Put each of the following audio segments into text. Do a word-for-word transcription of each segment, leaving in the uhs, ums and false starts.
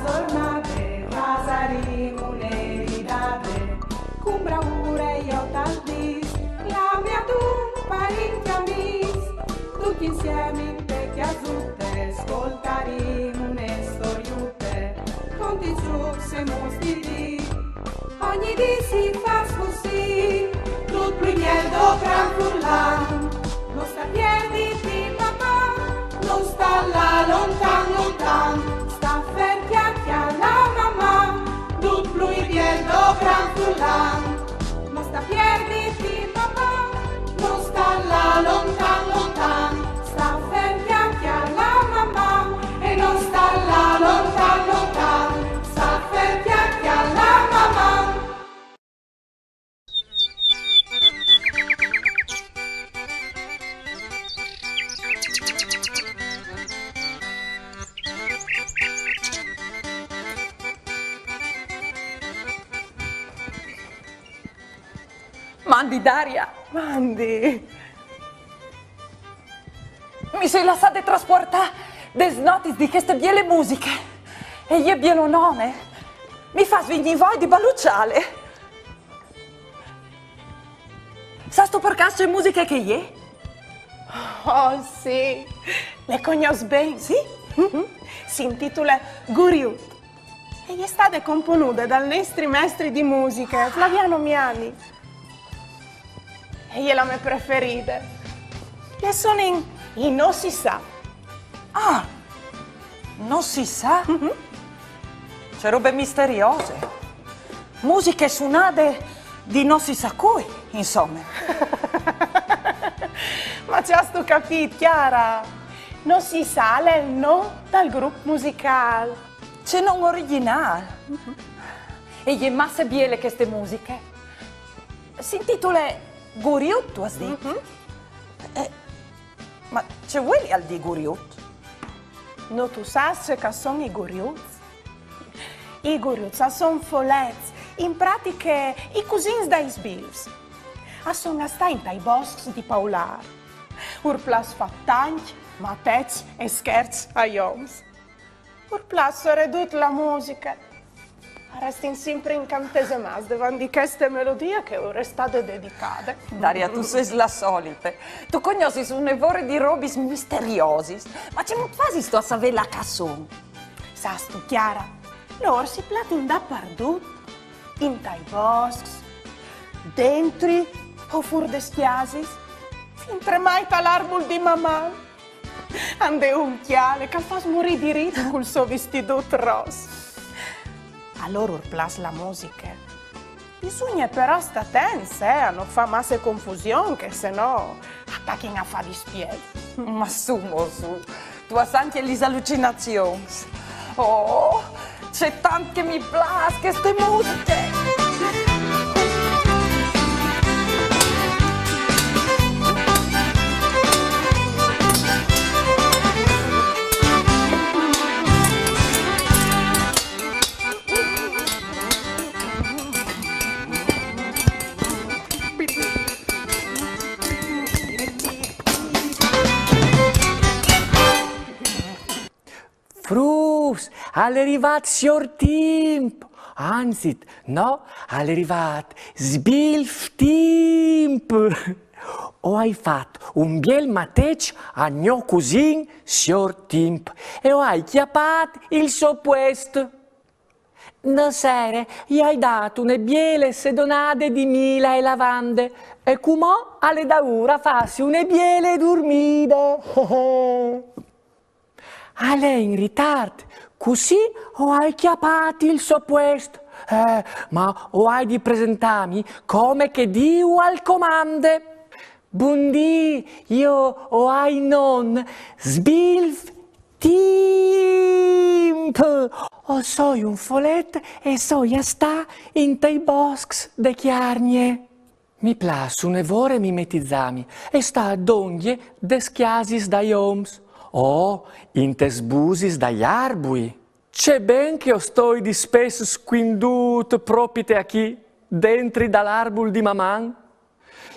Zornade, rasarim une ridade, cun braure jo tal dis, clami a dun parint e amis, ducj insiemi inte cjasute, scoltarim une storiute, conti, zucs e muts di dì. Ogni dì si fâs cussì, dut plui biel dal gran furlan. No sta pierditi, papà, no sta lâ lontan, lontan. Sta fer, cjale, cjale la mamà, dut plui biel dal gran furlan. No sta pierditi, papà, no sta lâ lontan, lontan. Sta fer, cjale, cjale la mamà, e no sta lâ lontan, lontan. Sta fer, cjale, cjale la mamà. Mandi, Daria! Mandi! Mi soi lassade traspuartâ des notis di cheste biele musiche. E je biele, no? Mi fâs vignî voie di baluçâle. Sâstu par câs ce musiche che e je? Oh, sì, le cognòs ben. Sì? Mhm. Si intitule Guriut. E je stade componude dal nestri mestri di musiche, Flaviano Miani. E je la mê preferide. Le sonin i No si sa. Ah, No si sa? Mhm. Ce robe misteriose. Musiche sunade di no si sa cui, insome. Ma ce âstu capît, Chiara? No si sa al è il non dal grup musicâl. Ce non origjinâl. E je masse biele cheste musiche. Si intitule Guriut, tu âs dit? Mhm. Eh, ma ce vuelial dî guriut? No tu sâs ce che a son i guriuts? I guriuts a son folets, in pratiche i cusins dai sbilfs. A son a stâ intai boscs di Paulâr. Ur plâs fâ tancj mateçs e scherçs ai oms. Ur plâs soredut la musiche. A restin simpri incantesemâts devant di cheste melodie che ur è stade dedicade. Daria, tu sês la solite. Tu cognossis une vore di robis misteriosis. Ma cemût fasistu a savê la che a son? Sâstu, Chiara, lôr si platin dapardut, intai boscs, dentri o fûr des cjasis, fintremai tal arbul di Maman. Ande un cjale che al fâs murî di ridi cul so vistidut ros. A lôr ur plâs la musiche. Bisugne però stâ atents, eh, a no fâ masse confusion, che se no a tachin a fâ dispiet. Ma sù, mo sù, tu âs ancje lis alucinazions. Oh, ce tant che mi plâs cheste musiche! Fruts, al è rivât siôr Timp! Anzit, no, al è rivât Sbilf Timp! O ai fat un biel mateç a gno cusin siôr Timp e o ai cjapât il so puest. Nosere i ai dât une biele sedonade di mile e lavande e cumò al è daûr a fâsi une biele durmide. Al è in ritart, cussì o ai cjapât il so puest. Eh, ma o ai di presentâmi come che Diu al comande. Bundì, jo o ai non Sbilf Timp. O soi un folet e soi a stâ intai boscs de Cjargne. Mi plâs une vore mimetizâmi e stâ dongje des cjasis dai oms, o intes busis dai arbui. Ce ben che o stoi dispès scuindût propite achì, dentri dal arbul di Maman.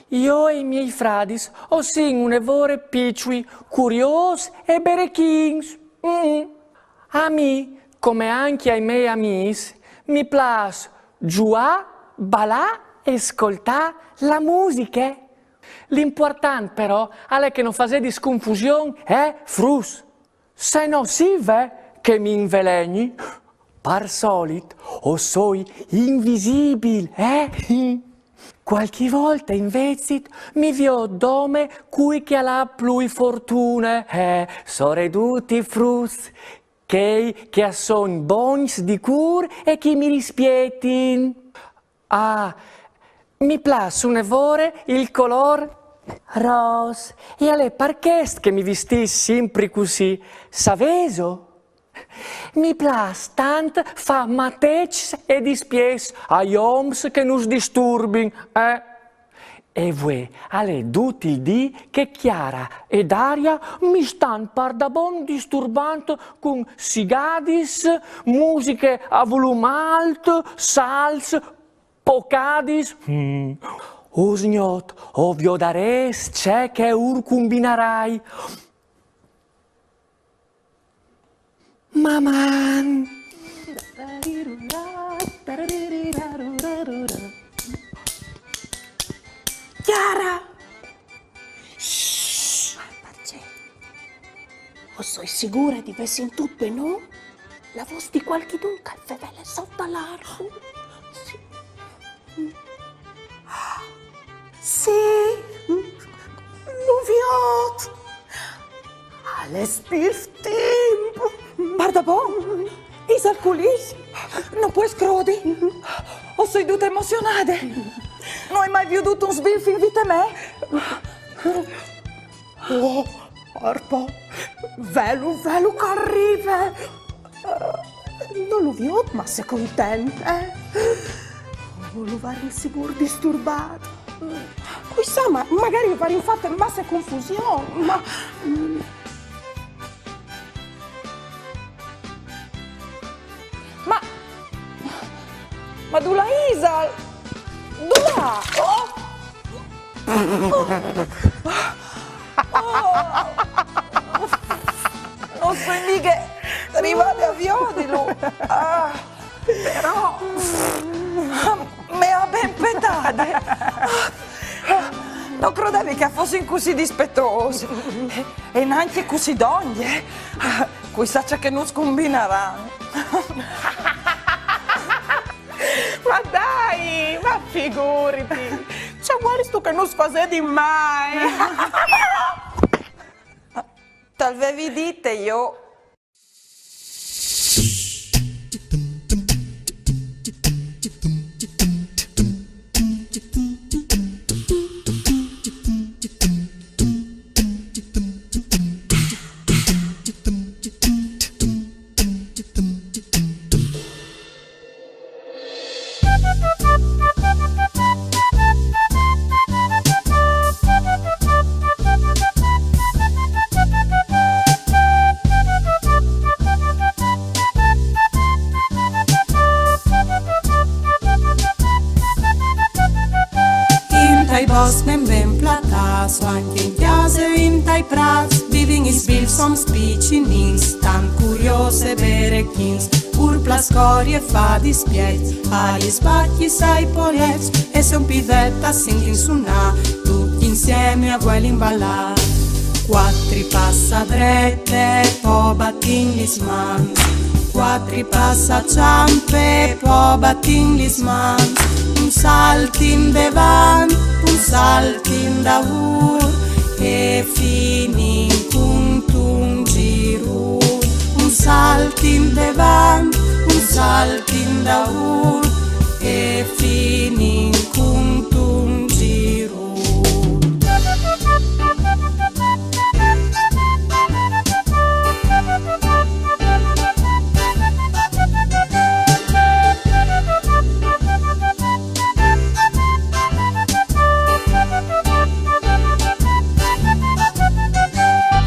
Jo e i miei fradis o sin une vore piçui, curiôs e berechins. Mm. A mi come anche ai miei amis, mi plâs zuiâ, balâ e scoltâ la musiche. L'impuartant però al è che no fasedis confusion, eh, fruts? Se no si ve che mi invelegni. Par solit o soi invisibil, eh? Cualchi volte invezit mi viôt dome cui che al à plui fortune, eh? Soredut i fruts, chei che a son bogns di cûr e che mi rispietin. Ah, mi plâs une vore il colôr ros, e al è par chest che mi vistìs simpri cussì, savêso? Mi plâs tant fâ mateçs e dispiets ai oms che nus disturbin, eh? E vuê al è dut il dì che Chiara e Daria mi stan pardabon disturbant cun sigadis, musiche a volum alt, salts, pocadis. Mm. Usgnot, o viodarês ce che ur cumbinarai. Maman! Chiara! Shh! Parcè? O soi sigure di vê sintût benon la vôs di cualchidun che al fevele sot dal arbul. Sì. Sì, lu viôt. Al è sbirf timp. Pardabon, isal culì? No pues crodi. O soi dute emozionade. No ai mai viodût un sbirf in vite mê. Oh, orpo, velu, velu che al rive. Eh, no lu viôt masse content, eh? Oh, lu varìn sigûr disturbât. Cui sa, ma magari o varìn fate masse confusion, ma... Ma, ma dulà isal? Dulà? Oh! Oh! No soi mighe rivade a viodilu. Ah, però me à ben petade. No crodevi che a fossin cussì dispetôs. E nancje cussì dongje. Cui sa ce che nus cumbinaran. Ma dai, ma figuriti, ce vuelistu che nus fasedin mai? Tal vevi dite jo. Intai boscs ben ben platâts, o ancje in cjase o intai prâts, vivin i sbilfs oms piçinins, tant curiôs e berechins, ur plâs cori e fa dispiets, a lis vacjis, ai polets, e se un pidet a sintin sunâ, ducj insiemi a vuelin balâ. Cuatri pas a drete, po batìn lis mans, cuatri pas a çampe, po batìn lis mans, un salt indevant, un salt indaûr, e finìn cuntun zirûr. Un salt indevant, un salt indaûr, e finìn cuntun zirûr.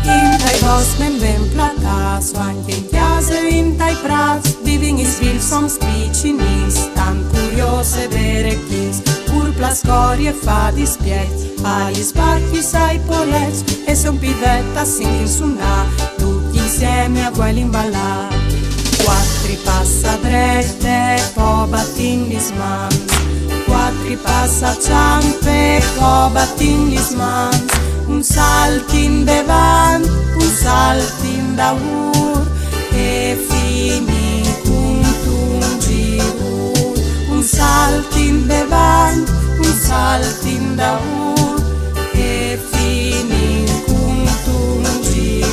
Intai boscs ben ben platâts, o ancje in cjase o intai prâts, vivin i sbilfs oms piçinins, tant curiôs e berechins, ur plâs cori e fa dispiets, a lis vacjis, ai polets, e se un pidet a sintin sunâ, ducj insiemi a vuelin balâ. Cuatri Passa drete, po batìn lis mans, cuatri passa çampe, po batìn lis mans, un salt indevant, un salt indaûr, e finìn cuntun girûr, un salt indevant, un salt indaûr, e finìn cuntun girûr.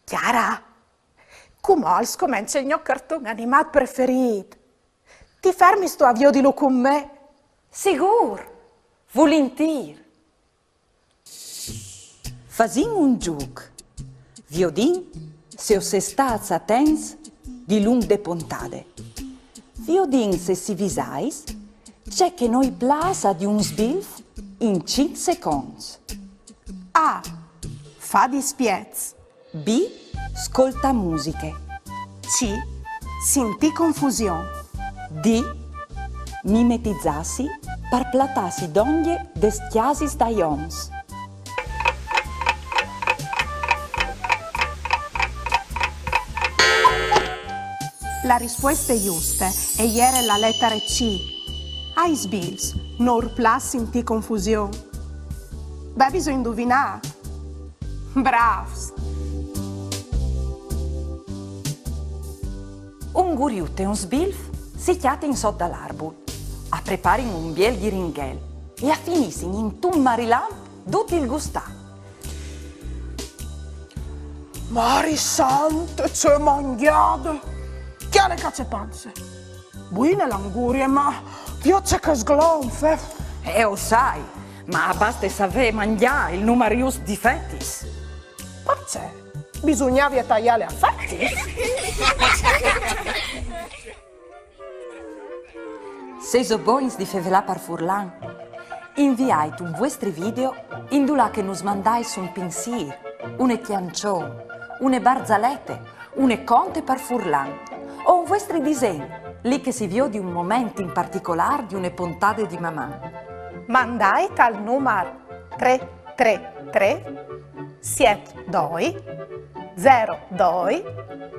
Chiara, cumò al scomence il gno carton animât preferît. Ti fermistu a viodilu cun me? Sigûr! Vulintîr! Fasìn un zûc. Viodìn se o sês stâts atents dilunc de pontade. Viodìn se si visais ce che no i plâs a di un sbilf in cinc seconts. A. Fâ dispiets. B. Scoltâ musiche. C. Sintî confusion. D. Mimetizâsi par platâsi dongje des cjasis dai oms. La rispueste juste e jere la letare C. Ai sbilfs no ur plâs sintî confusion. Beh, bisogna induvinâ. Brâfs! Un guriut e un sbilf si cjatin sot dal arbul. A preparin un biel ghiringhel e a finissin intun marilamp dut il gustâ. Mari sante, ce mangjade! Chiare ca ce panze! Buine la angurie, ma viôt ce che e sglonfe! Eh, o sai, ma baste savê mangjâ il numar just di fetis. Parcè? Bisugnavie taiâle a fetis? Se o sês bogns di fevelâ par furlan, inviait un vuestri video indulà che nus mandais un pinsîr, une cjançon, une barzalete, une conte par furlan, o un vuestri disen, li che si viodi un moment in particolâr di une pontade di Maman. Mandait al numar trê trê trê siet doi zero doi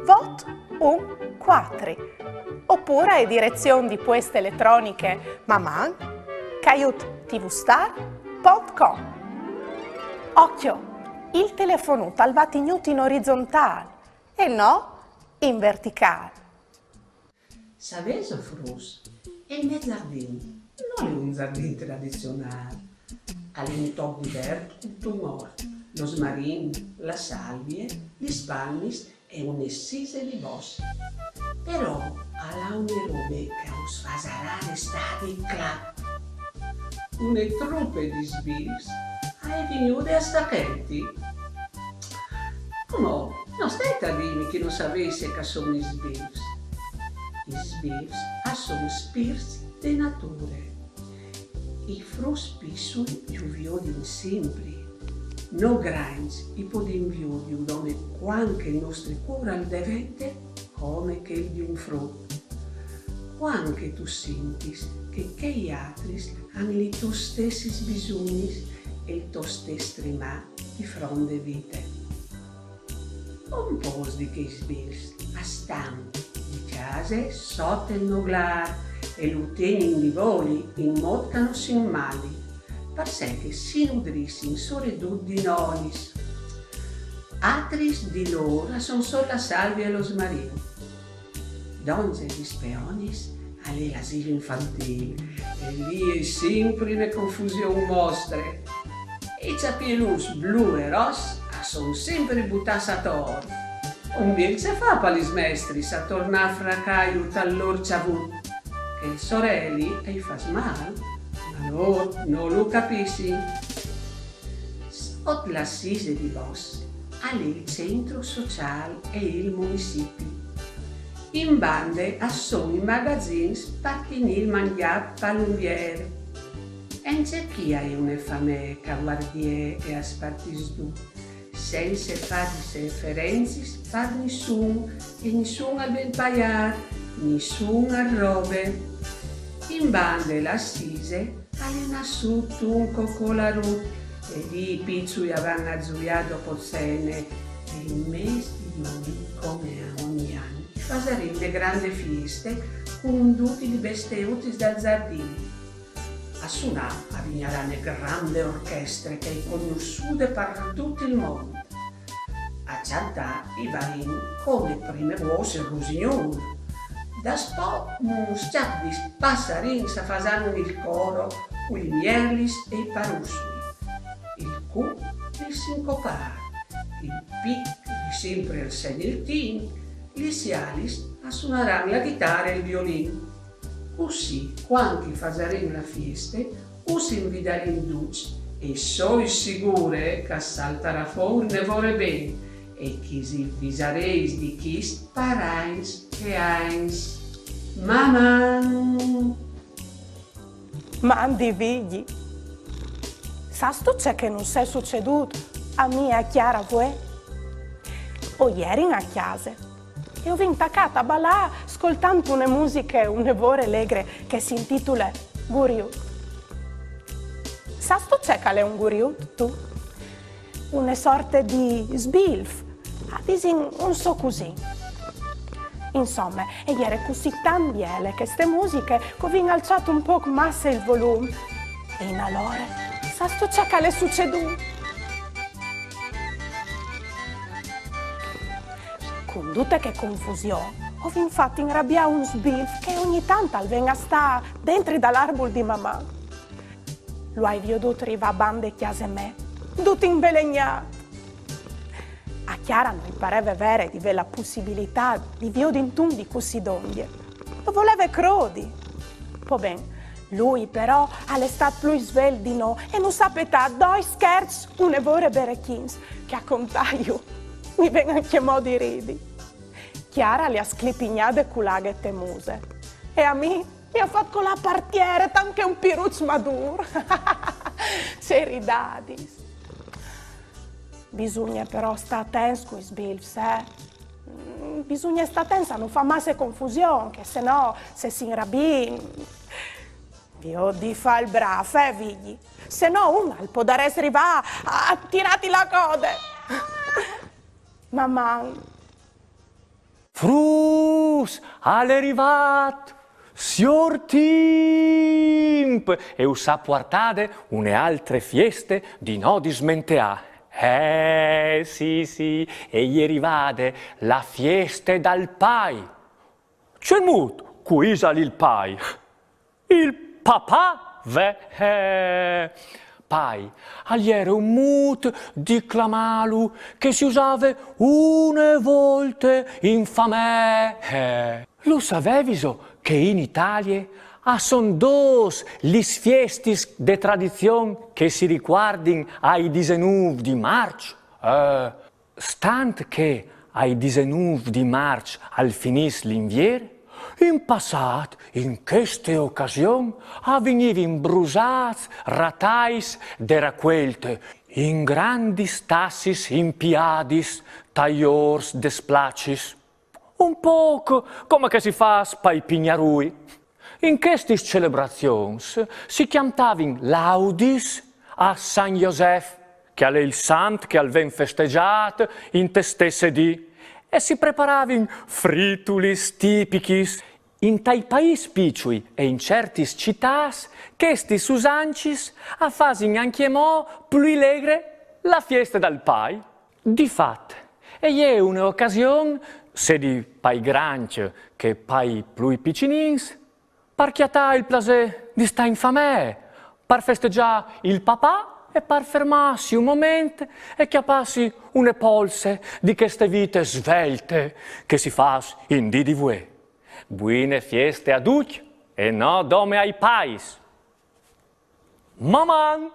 vot un cuatri, opûr ae direzion di pueste eletroniche maman caiut tvstar pont com. Ocjo, il telefonut al va tignût in orizontâl e no in verticâl. Savêso, fruts, il gno zardin nol è un zardin tradizionâl. Al è un toc di vert cuntun ort, l'osmarin, la salvie, lis palmis e une cise di bosc. Però al à une robe che us fasarà restâ di clap. Une trupe di sbilfs e je vignude a stâ chenti. Cumò, no stait a dîmi che no savês ce che a son i sbilfs. I sbilfs a son spirts de nature. I fruts piçui ju viodin simpri. Nô grancj i podìn viodiju dome cuant che il nestri cûr al devente come chel di un frut. Cuant che tu sintis che chei altris a àn lis tôs stessis bisugnis e il to stes trimâ di front de vite. Un pôcs di chei sbilfs a stan di cjase sot il noglâr e lu tegnin di voli in mût che no si inmali, parcè che si nudrissin soredut di nolis. Altris di lôr a son sot la salvie e l'osmarin. Dongje lis peonis al è l'asîl infantîl, e li e je simpri une confusion mostre. I cjapieluts blu e ros a son simpri butâts ator. Un biel ce fâ par lis mestris a tornâ a fracâju tal lôr cjavut, che il soreli i fâs mâl, ma lôr no lu capissin. Sot la cise di bosc al è il centro sociâl e il municipi. In bande a son i magazins par chinî il mangjâ pal unvier. E 'ncje chi a è une famee che a vuardiè e a spartìs dut, cence fâ diferencis par nissun, e nissun al ven paiât, nissun al robe. In bande la Sise al è nassût un cocolarut, e li i piçui a van a zuiâ dopo cene, e il mês di Juni, come a ogni an, i fasarìn une grande fieste cun dutis lis besteutis dal zardin. A sunâ a vignarà une grande orchestre che a è cognossude par dut il mont. A cjantâ i varìn come prime vôs il rusignûl. Daspò un scjac di passarins a fasaran il coro cui mierlis e i parussui. Il cuc il sincopât, il pic di simpri al segna il timp, lis ialis a sunaran la ghitare e il violin. Cussì, cuant che i fasarìn la fieste, us invidarìn ducj e soi sigure che a saltarà fûr une vore ben e che i visareis di chist par agns e agns. Maman! Mandi Vigji! Sâstu ce che nus è sucedût a mi e a Chiara vuê? O jerin a cjase e o vin tacât a balâ scoltant une musiche une vore legre che si intitule Guriut. Sâstu ce che al è un guriut, tu? Une sorte di sbilf, a disin un so cusin. Insome, e jere cussì tant biele cheste musiche che o vin alçât un pôc masse il volum. E in alore, sâstu ce che al è sucedût? Cun dute chê confusion, o vin fat inrabiâ un sbilf che ogni tant al ven a stâ dentri dal arbul di Maman. Lu ai viodût rivâ bande cjase mê, dut imbelegnât. A Chiara no i pareve vere di vê la pussibilitât di viodint un di cussì dongje. Lu voleve crodi. Po ben, lui però al è stât plui svelt di nô e nus à petât doi scherçs une vore berechins, che a contâju mi ven ancjemò di ridi. Chiara le à sclipignade cu la aghe te muse e a mi mi à fat colâ par tiere tant che un piruç madûr. Ce ridadis! Bisugne però stâ atents cui sbilfs, eh? Mm, bisugne stâ atents a no fâ masse confusion, che se no, se si inrabiin, viôt di fâ il brâf, eh, Vigji? Se no un al podarès rivâ a, a tirâti la code. Maman! Fruts, al è rivât siôr Timp e us à puartade une altre fieste di no dismenteâ. Eh, sì, sì, e je rivade la fieste dal pai. Cemût, cui isal il pai? Il papà, ve, eh. Pai, al jere un mût di clamâlu che si usave une volte in famee. Eh. Lu saveviso che in Italie a son dôs lis fiestis de tradizion che si ricuardin ai disenûf di Març? Eh, Stant che ai disenûf di Març al finìs l'invier, in passât, in cheste ocasion, a vignivin brusâts ratais de racuelte in grandis tassis impiadis tai ôrs des placis. Un pôc come che si fâs pai pignarûi. In chestis celebrazions si cjantavin laudis a San Josef, che al è il sant che al ven festegjât inte stesse dì, e si preparavin fritulis tipichis. Intai paîs piçui e in ciertis citâts chestis usancis a fasin ancjemò plui legre la fieste dal pai. Di fat, e je une ocasion, sedi pai grancj che pai plui piçinins, par cjatâ il plasê di stâ in famee, par festegjâ il papà e par fermâsi un moment e cjapâsi une polse di cheste vite svelte che si fâs in dì di vuê. Buine fieste a ducj e no dome ai pais. Maman!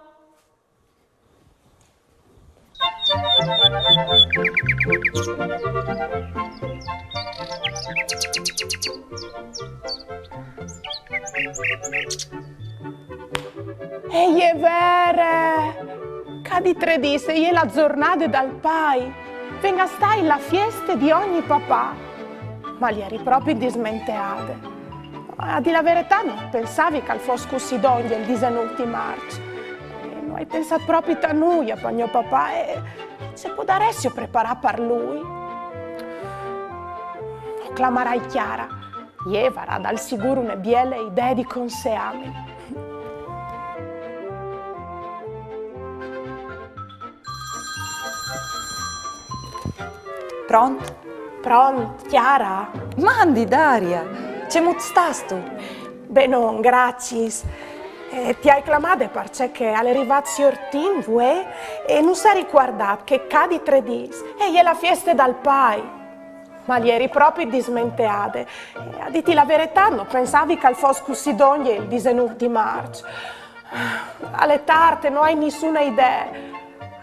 E je vere! Ca di trê dîs e je la zornade dal pai. Ven a stâi la fieste di ogni papà. Ma i eri propit dismenteade. A dî la veretât, no pensavi che al fos cussì dongje il disenûf di Març. E no ai pensât propit a nuie, par gno papà, e ce podaressio preparâ par lui? O clamarai Chiara. Jê e varà dal sigûr une biele idee di conseâmi. Pront? Pront, Chiara? Mandi, Daria! Cemût stâstu? Benon, graciis. Eh, ti ai clamade parcè che al è rivât siôr Tin, vuê, e nus à ricuardât che ca di trê dîs e je la fieste dal pai. Ma i eri propit dismenteade. E a dîti la veretât, no pensavi che al fos cussì dongje il disenûf di Març. Al è tart e no ai nissune idee.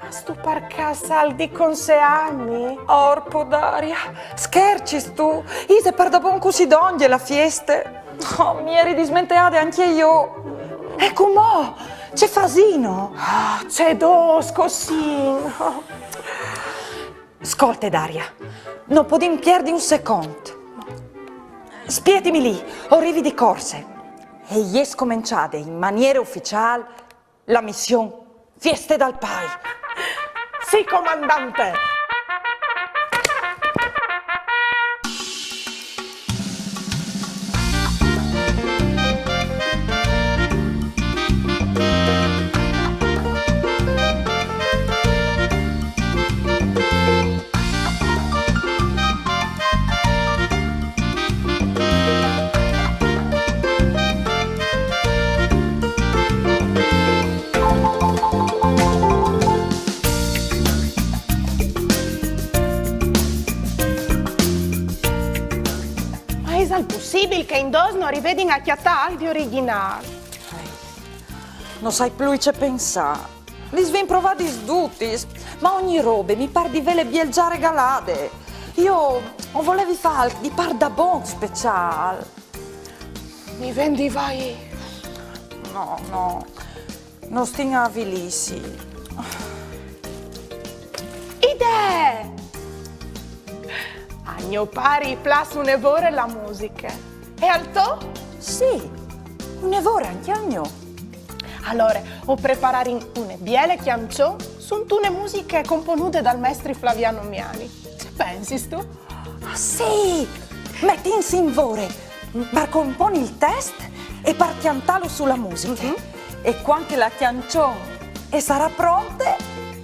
Âstu par câs alc di conseâmi? Orpo, Daria, schercistu? Ise pardabon cussì dongje la fieste? Oh, mi eri dismenteade ancje jo. E cumò? Ce fasìno? Ah, ce dôs, cussì. Scolte, Daria, no podìn pierdi un secont. Spietimi li, o rivi di corse. E je scomençade in maniere uficiâl la mission Fieste dal Pai. Sì, comandante! Ma isal pussibil che in dôs no rivedin a cjatâ alc di origjinâl? No sai plui ce pensâ. Lis vin provadis dutis, ma ogni robe mi pâr di vêle biel za regalade. Jo o volevi fâ alc di pardabon speciâl. Mi ven di vaî. No, no. No stin a avilîsi. Idee! A gno pari i plâs une vore la musiche. E al to? Sì, une vore ancje a gno. Alore, o prepararìn une biele cjançon suntune musiche componude dal mestri Flaviano Miani. Ce pensistu? Sì! Metìnsi in vore par componi il test e par cjantâlu su la musiche. Mhm. E cuant che la cjançon e sarà pronte,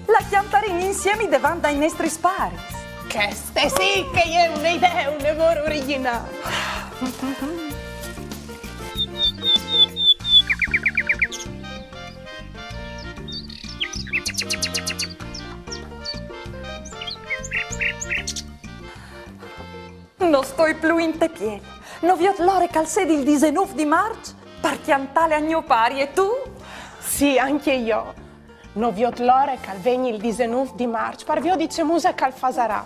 la cjantarìn insiemi devant dai nestris paris. Cheste sì che e je une idee, une vore origjinâl. No stoi plui inte piel. No viôt la ore che al sedi il disenûf di Març par cjantâle a gno pari, e tu? Sì, ancje jo. No viôt la ore che al vegni il disenûf di Març par viodi ce musiche che al fasarà.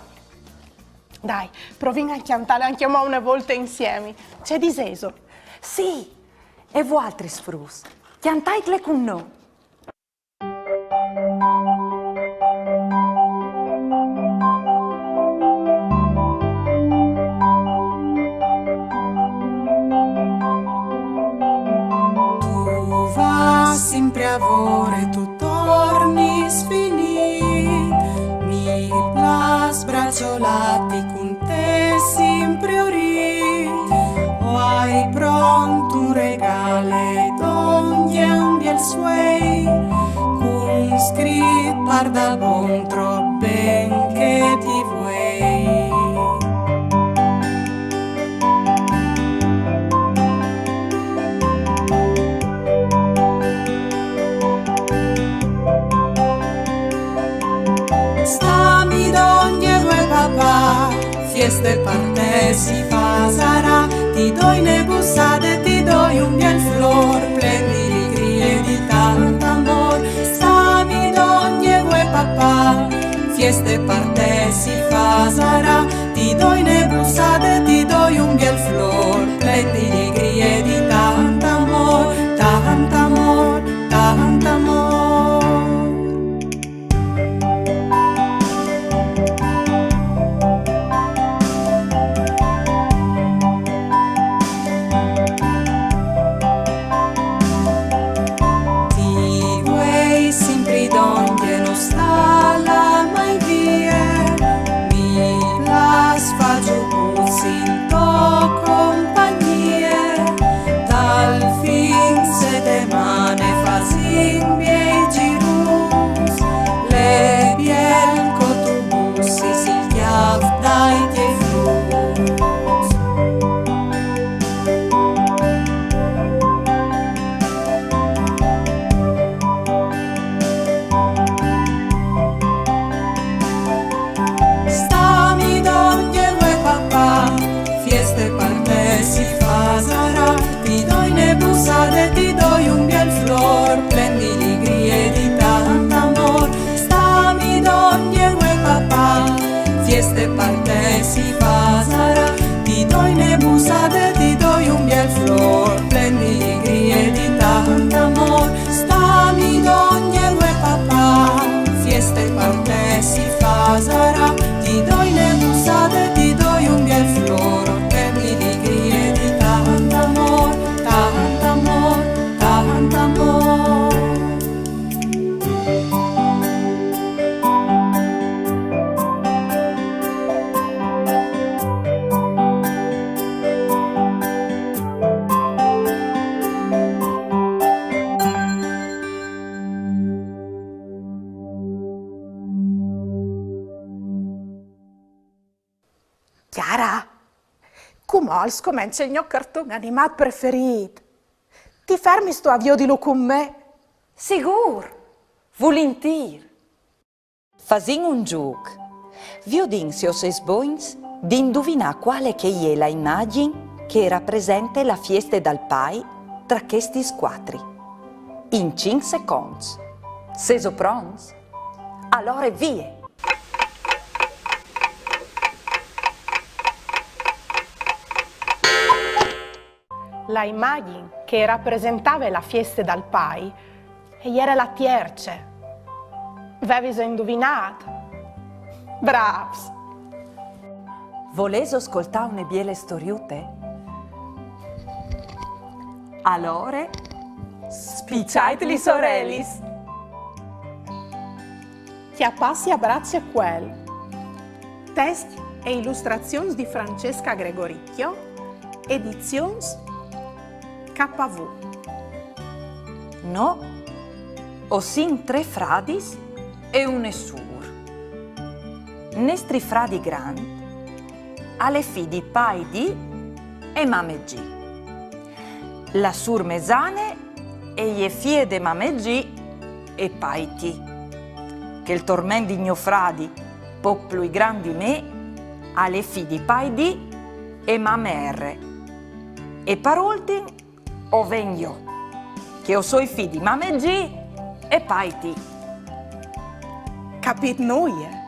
Dai, provìn a cjantâle ancjemò une volte insiemi. Ce disêso? Sì, e vualtris fruts, cjantaitle cun nô. Tu vâs simpri a vore, tu tornis finît, mi plâs braçolâti, cun te simpri o rît. O ai pront un regâl e dongje un biel suei, cun scrit pardabon trop ben che ti vuei. Stâmi dongje vuê, papà, fieste par te si fasarà. Ti doi une bussade, ti doi un biel flôr plen di ligrie e di tant amôr. Stâmi dongje vuê, papà, fieste par te si fasarà. Ti doi une bussade, ti doi Ti doi un biel flor, plen di ligrie, di tant amor. Sta mi dongje, vuè papà, fieste par te si fasarà. Ti doi ne bussade, ti doi un biel flor, plen di ligrie, di tant amor, tant amor, tant amor. Chiara, cumò al scomence il gno carton animât preferît. Ti fermistu a viodilu cun me? Sigûr! Vulintîr! Fasìn un zûc. Viodìn se o sês bogns di induvinâ cuale che e je la imagjin che e rapresente la fieste dal pai tra chestis cuatri. In cinc seconts. Sêso pronts? Alore vie! La imagjin che e rapresentave la fieste dal pai e jere la tierce. Veviso induvinât? Brâfs! Volêso scoltâ une biele storiute? Alore, spiçait lis orelis! Cjapâsi a braç e cuel. Test e ilustrazions di Francesca Gregoricchio, edizions K V. No, o sin trê fradis e une sûr. Nestri fradi grant al è fi di pai Dì e mame Gi. La sûr mesane e je fie de mame Gi e pai Ti. Chel torment di gno fradi, pôc plui grant di me, al è fi di pai Dì e mame R. E par ultin o ven jo, che o soi fi di mame Gi e pai Ti. Capît nuie?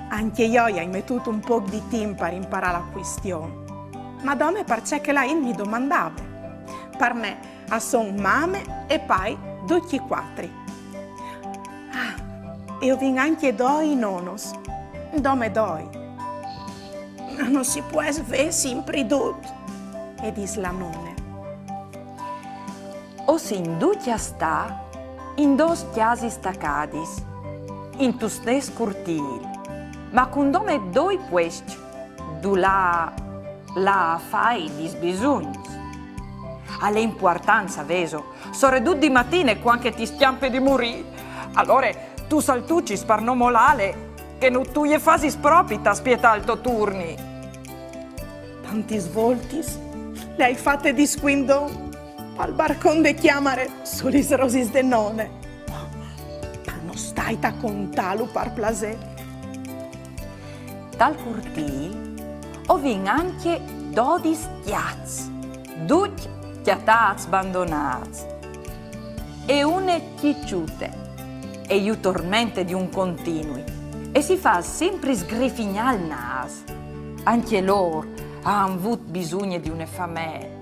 Ancje jo i ai metût un pôc di timp par imparâ la cuistion. Ma dome parcè che la int mi domandave. Par me a son mame e pai ducj i cuatri. Ah, e o vin ancje doi nonos. Dome doi. Ma no si pues vê simpri dut, e dîs la none. O sin ducj a stâ in dôs cjasis tacadis, intun stes curtîl, ma cun dome doi puescj dulà lâ a fâ i dîs bisugns. Al è impuartant, savêso, soredut di matine, cuant che ti scjampe di murî. Alore tu saltucis par no molâle, che no tu je fasis propit a spietâ il to turni. Tantis voltis le ai fate di scuindon pal barcon de cjamare su lis rosis de none. Ma no stait a contâlu par plasê. Tal curtîl o vin ancje dodis cjats, ducj cjatâts bandonâts, e une cjiçute, e ju tormente di un continui, e si fâs simpri sgrifignâ il nâs. Ancje lôr a àn vût bisugne di une famee.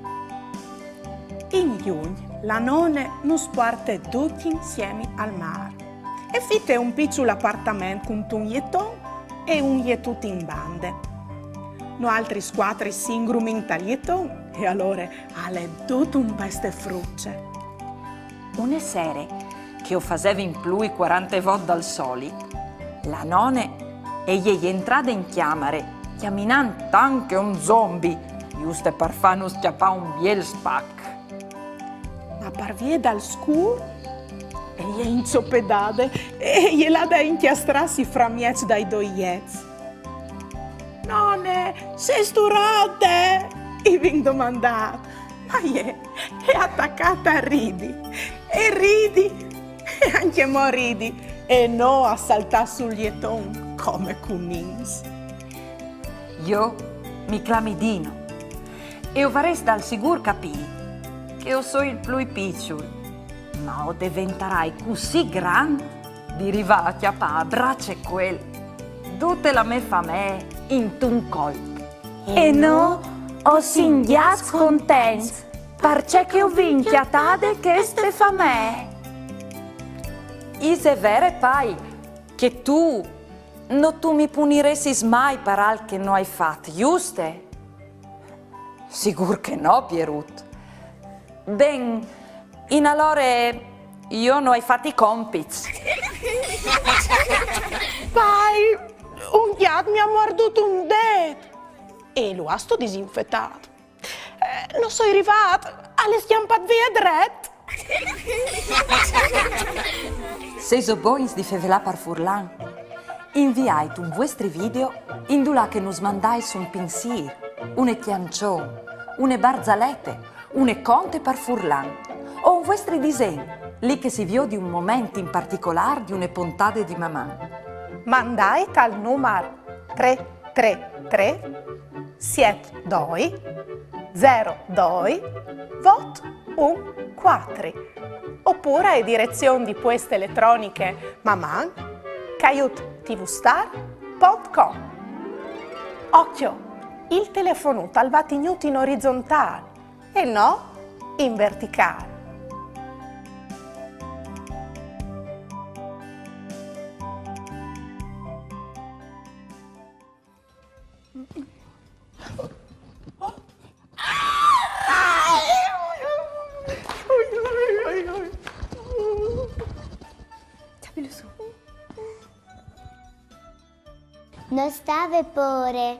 In Jugn la none nus puarte ducj insiemi al mâr e fite un piçul apartament cuntun jeton e un jetut in bande. Noaltris cuatri si ingrumìn tal jeton e alore al è dut un pestefruce. Une sere, che o fasevin plui cuarante vot dal solit, la none e je jentrade in cjamare, cjaminant tant che un zombi, juste par fânus cjapâ un biel spac. Ma par vie dal scûr e je inçopedade e e je lade a incjastrâsi framieç dai doi jets. None, sêstu rote? I vin domandât. Ma jê e à tacât a ridi, e ridi, e ancjemò ridi, e no a saltâ sul jeton come cun nins. Jo mi clami Dino e o varès dal sigûr capît che o soi il plui piçul, ma o deventarai cussì grant di rivâ a cjapâ a braç e cuel dute la mê famee intun colp. E no? O sin gjats contents, parcè che o vin cjatade cheste famee. Ise vere, pai, che tu no tu mi puniressis mai par alc che no ai fat, juste? Sigûr che no, Pierut. Ben, in alore jo no ai fat i compits. Pai, un gjat mi à muardût un dêt. E lu âstu disinfetât? Eh, no soi rivât, al è scjampât vie dret. Se o sês bogns di fevelâ par furlan, inviait un vuestri video indulà che nus mandais un pinsîr, une cjançon, une barzalete, une conte par furlan, o un vuestri disen, li che si viodi un moment in particolâr di une pontade di Maman. Mandait al numar trê trê trê siet doi zero doi vot un cuatri, opûr ae direzion di pueste eletroniche maman caiut tvstar pont com. Ocjo, il telefonut al va tignût in orizontâl e no in verticâl. No stâ vê pôre.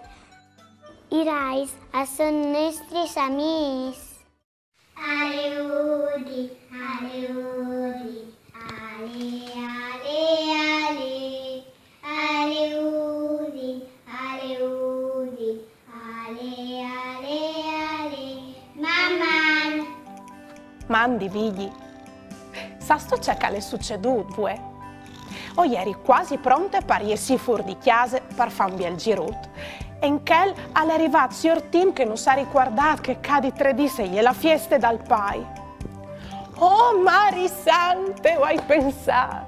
I rais a son nestris amîs. Aleudi, aleudi, ale, ale, ale. Aleudi, aleudi, ale, ale, ale. Maman! Mandi, Vigji. Sâstu ce che al è sucedût, vuê? O jeri cuasi pronte par jessî fûr di cjase par fâ un biel zirut. E in chel al è rivât siôr Tim che nus à ricuardât che ca di trê dîs e je la fieste dal pai. Oh, Mari sante, o ai pensât!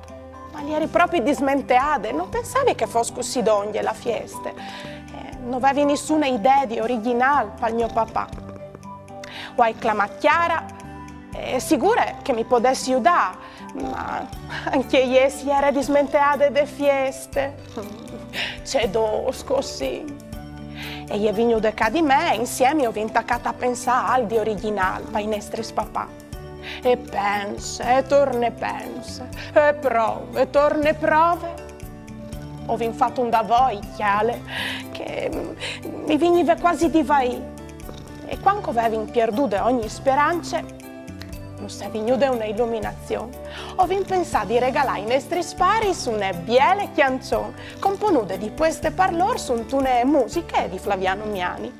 Ma mi jeri propit dismenteade, no pensavi che e fos cussì dongje la fieste. Eh, no vevi nissune idee di origjinâl pal gno papà. O ai clamât Chiara, e sigure che mi podès judâ, ma ancje jê si jere dismenteade de fieste. Ce dôs cussì. E je vignude ca di me e insiemi o vin tacât a pensâ a alc di origjinâl pai nestris papà. E pense, e torne pense, e prove, e torne prove. O vin fat un davoi, cjale, che mi vignive cuasi di vaî. E cuant che o vevin pierdude ogni sperance, nus è vignude une iluminazion. O vin pensât di regalâ ai nestris paris une biele cjançon, componude di pueste par lôr suntune musiche di Flaviano Miani.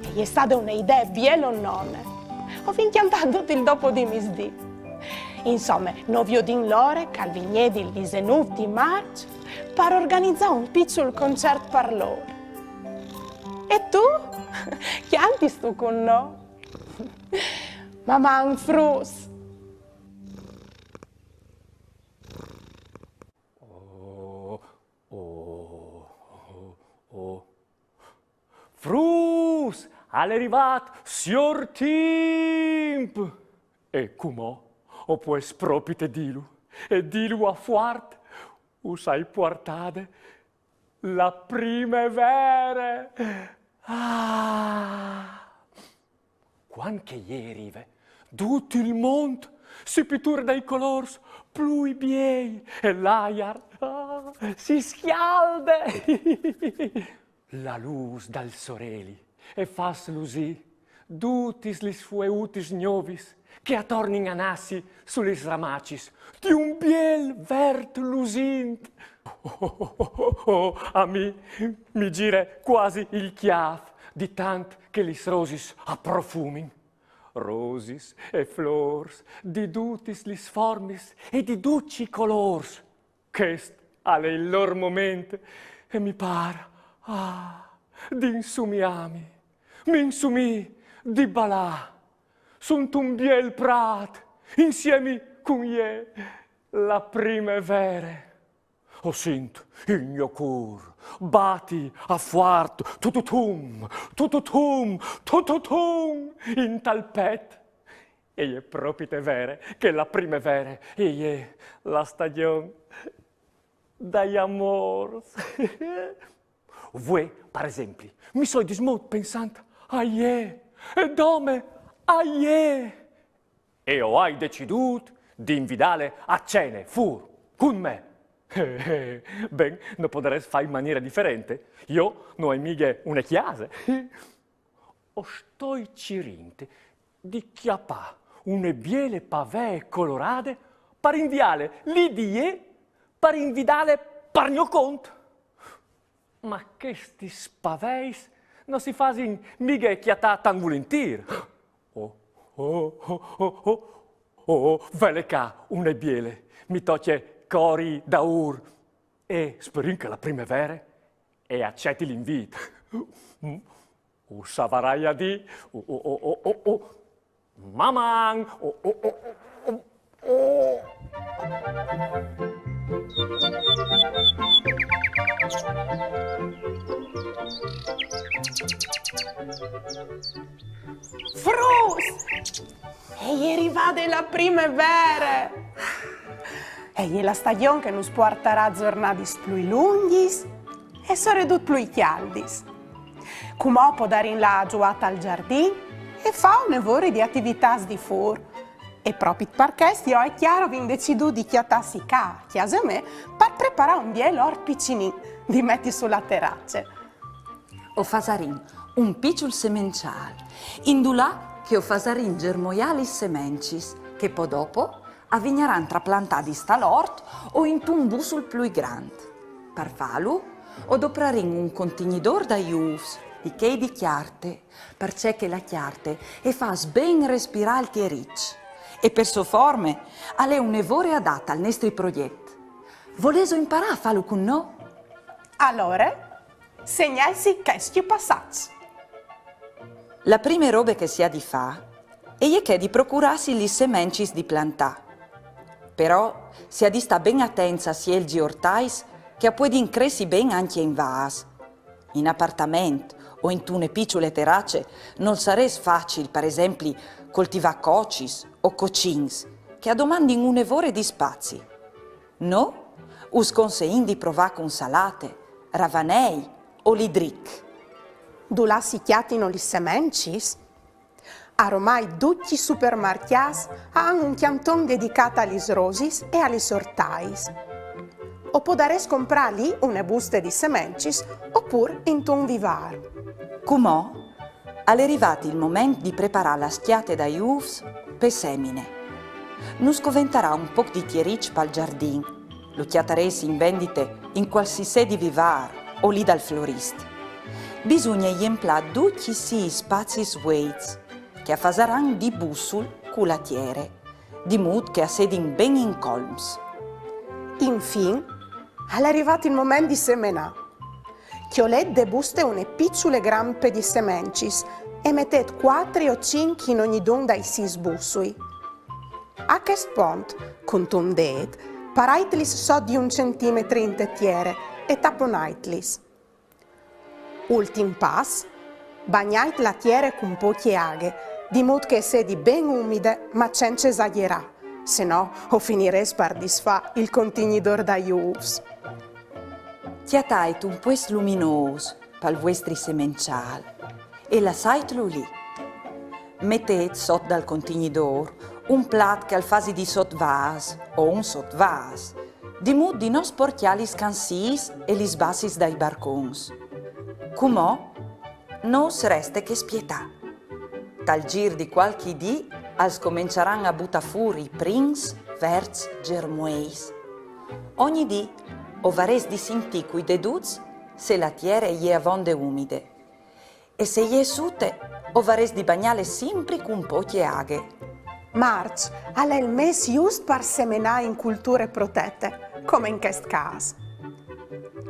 E je stade une idee bielonone. O vin cjantât dut il dopo di misdì. Insome, no viodìn la ore che al vignedi il disenûf di Març par organizâ un piçul concert par lôr. E tu? Cjantistu cun nô? Maman, fruts! Oh, oh, oh, oh. Fruts! Al è rivât siôr Timp! E cumò o pues propit dîlu, e dîlu a fuart, us ai puartade la primevere! Ah! Cuant che jê e rive, dut il mont si piture dai colôrs plui biei e l'aiar, ah, si scjalde. La lûs dal soreli e fâs lusî dutis lis fueutis gnovis che a tornin a nassi su lis ramacis di un biel vert lusint. Oh, oh, oh, oh, a mi mi gire cuasi il cjâf di tant che lis rosis a profumin. Rosis e flôrs di dutis lis formis e di ducj i colôrs. Chest al è il lôr moment e mi pâr, ah, di insumiâmi, mi insumii di balâ suntun biel prât insiemi cun jê, la primevere. O sint il gno cûr bati a fuart, tututum, tututum, tututum, intal pet. E je propit vere che la primevere e je la stagjon dai amôrs. Vuê, par esempli, mi soi dismot pensant a jê, e dome a jê. E o ai decidût di invidâle a cene fûr cun me. Ben, no podarès fâ in maniere diferente. Jo no ai mighe une cjase. O stoi cirint di cjapâ une biele pavee colorade par inviâle li di jê, par invidâle par gno cont. Ma chestis paveis no si fasin mighe cjatâ tant vulintîr. Oh, oh, oh, oh, oh, oh, vele ca une biele. Mi tocje cori daûr. E sperìn che la primevere e aceti l'invît. Mm. O savarai a dî, o, o, o, o, o, o. Maman! O, o, o, o, o, o. Fruts! E je rivade la primevere! E je la stagjon che nus puartarà zornadis plui lungjis e soredut plui cjaldis. Cumò o podarìn lâ a zuiâ tal zardin e fâ une vore di ativitâts di fûr. E propit par chest jo e Chiara o vin decidût di cjatâsi ca, a cjase mê, par preparâ un biel ort piçulin di meti su la terace. O fasarìn un piçul semençâl, indulà che o fasarìn germoiâ lis semencis, che po dopo a vignaran traplantadis tal ort o intun bussul plui grant. Par fâlu, o doprarìn un contignidôr dai ûfs, di chei di cjarte, parcè che la cjarte e fâs ben respirâ il tieriç. E pe sô forme, al è une vore adat al nestri progjet. Volêso imparâ a fâlu cun nô? Alore, segnaitsi chescj passaçs. La prime robe che si à di fâ e je chê di procurâsi lis semencis di plantâ. Però si à di stâ ben atents a sielzi ortais che a puedin cressi ben ancje in vâs. In apartament o intune piçule terace nol sarès facil, par esempli, coltivâ cocis o cocins, che a domandin une vore di spazi. Nô us conseìn di provâ cun salate, ravanei o lidric. Dulà si cjatino lis semencis? Aromai ducj i supermarcjâts a àn un cjanton dedicât a lis rosis e a lis ortais. O podarês comprâ li une buste di semencis opûr intun vivâr. Cumò al è rivât il moment di preparâ la scjate dai ûfs pe semine. Nus coventarà un pôc di tieriç pal zardin. Lu cjatarês in vendite in cualsisedi vivâr o li dal florist. Bisugne jemplâ ducj i sîs spazis vueits, che a fasaran di bussul cu la tiere, di mût che a sedin ben incolms. Infin, al è rivât il moment di semenâ. Cjolêt de buste une piçule grampe di semencis e metêt cuatri o cinc in ognidun dai sîs bussui. A chest pont, cuntun dêt, paraitlis sot di un centimetri inte tiere e taponaitlis. Ultin pas, bagnait la tiere cun pocje aghe, di mût che e sedi ben umide, ma cence esagjerâ, se no o finirês par disfâ il contignidôr dai ûfs. Cjatait un puest luminôs pal vuestri semençâl e lassaitlu li. Metêt sot dal contignidôr un plat che al fasi di sotvâs o un sotvâs, di mût di no sporcjâ lis cansîs e lis bassis dai barcons. Cumò no us reste che spietâ. Tal gîr di cualchi dì a scomençaran a butâ fûr i prins verts germueis. Ogni dì o varês di sintî cui deduts se la tiere e je avonde umide. E se e je sute, o varês di bagnâle simpri cun pocje aghe. Març al è il mês just par semenâ in culture protete, come in chest câs.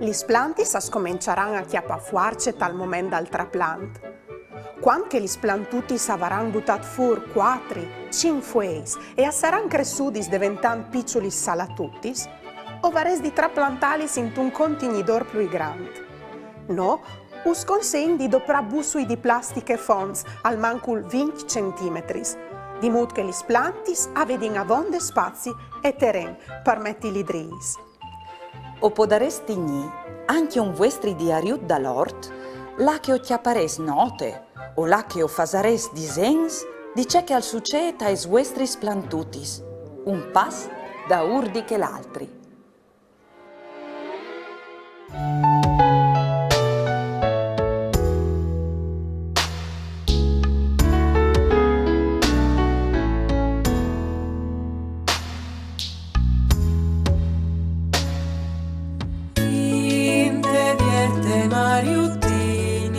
Lis plantis a scomençaran a cjapâ fuarce tal moment dal traplant. Cuant che lis plantutis a varan butât fûr cuatri, cinc fueis e a saran cressudis deventant piçulis salatutis, o varès di traplantàlis intun contignidôr plui grant. Nô us conseìn di doprâ bussui di plastiche fonts almancul vincj centimetris, di mût che lis plantis a vedin avonde spazi e teren par meti lidrîs. O podarès tignî ancje un vuestri diariut dal ort, là che o cjaparês note o là che o fasarês disens di ce che al sucêt aes vuestris plantutis, un pas daûr di chel altri. Inte vierte mariutinis,